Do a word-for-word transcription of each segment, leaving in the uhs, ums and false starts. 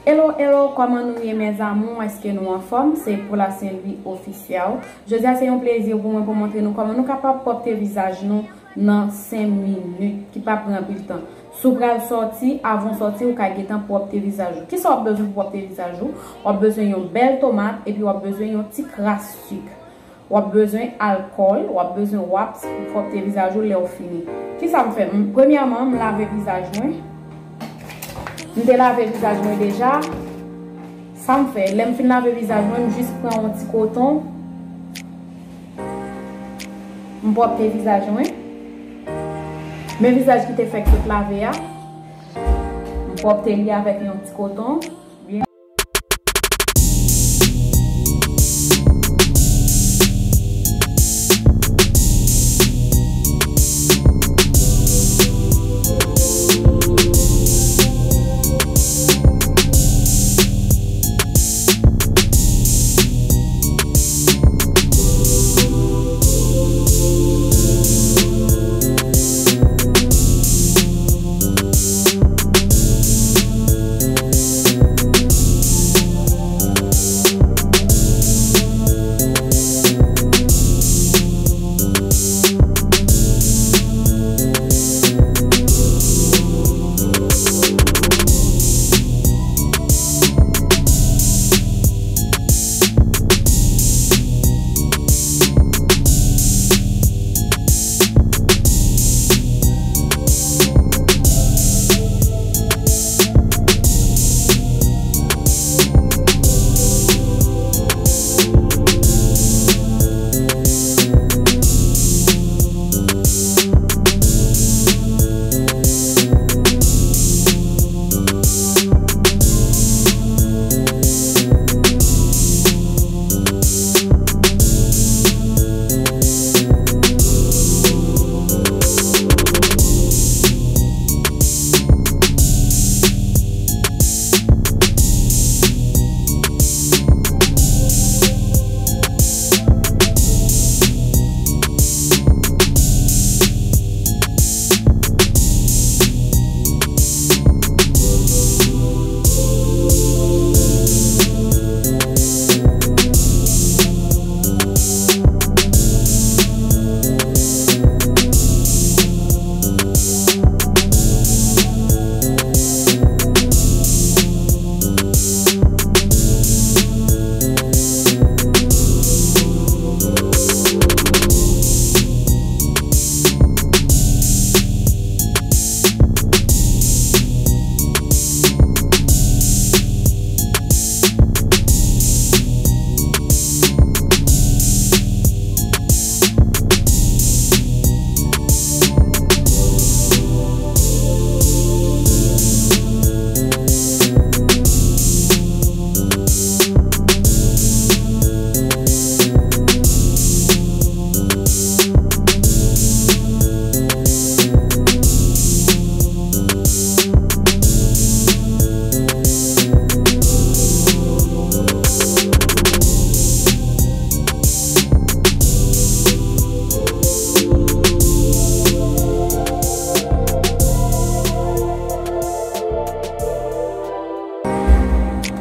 Hello, hello, kòman nou ye, mes amours? Èske nou anfòm? Se Paula Saint Louis Officiel. Jodi a, se yon plezi pou mwen pou montre nou kòman nou kapab pwòpte vizaj nou nan senk minit, ki pa pran anpil tan. Si w pral sòti, avan w sòti, ou ka gentan pwòpte vizaj ou. Kisa w ap bezwen pou pwòpte vizaj ou? W ap bezwen yon bèl tomat, epi w ap bezwen yon ti kras sik. W ap bezwen alkòl, w ap bezwen wòps pou pwòpte vizaj ou lè w fini. Kisa m fè? M, premyèman, m lave vizaj mwen. M te lave vizaj mwen deja. Sa m fè, lè m fin lave vizaj mwen, m jis pran yon ti koton. M pwòpte vizaj mwen. Men vizaj ki te fèk sot lave a. M pwòpte li avèk yon ti koton.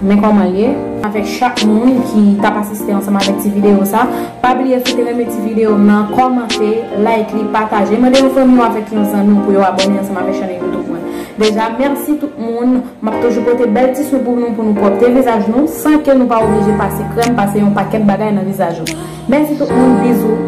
Men kòman l ye. Avèk chak moun ki t ap asiste ansanm avèk ti videyo sa, pa bliye si w te renmen ti videyo m nan, kòmante, like li, pataje, mande yon fanmi w avèk yon zanmi w pou yo abòne ansanm avèk chanèl YouTube mwen. Deja, mèsi tout moun. M ap toujou pote bèl ti swen pou nou, pou nou pwòpte vizaj nou, san ke nou pa oblije pase krèm, pase yon pakèt bagay nan vizaj nou. Mèsi tout moun, bizou.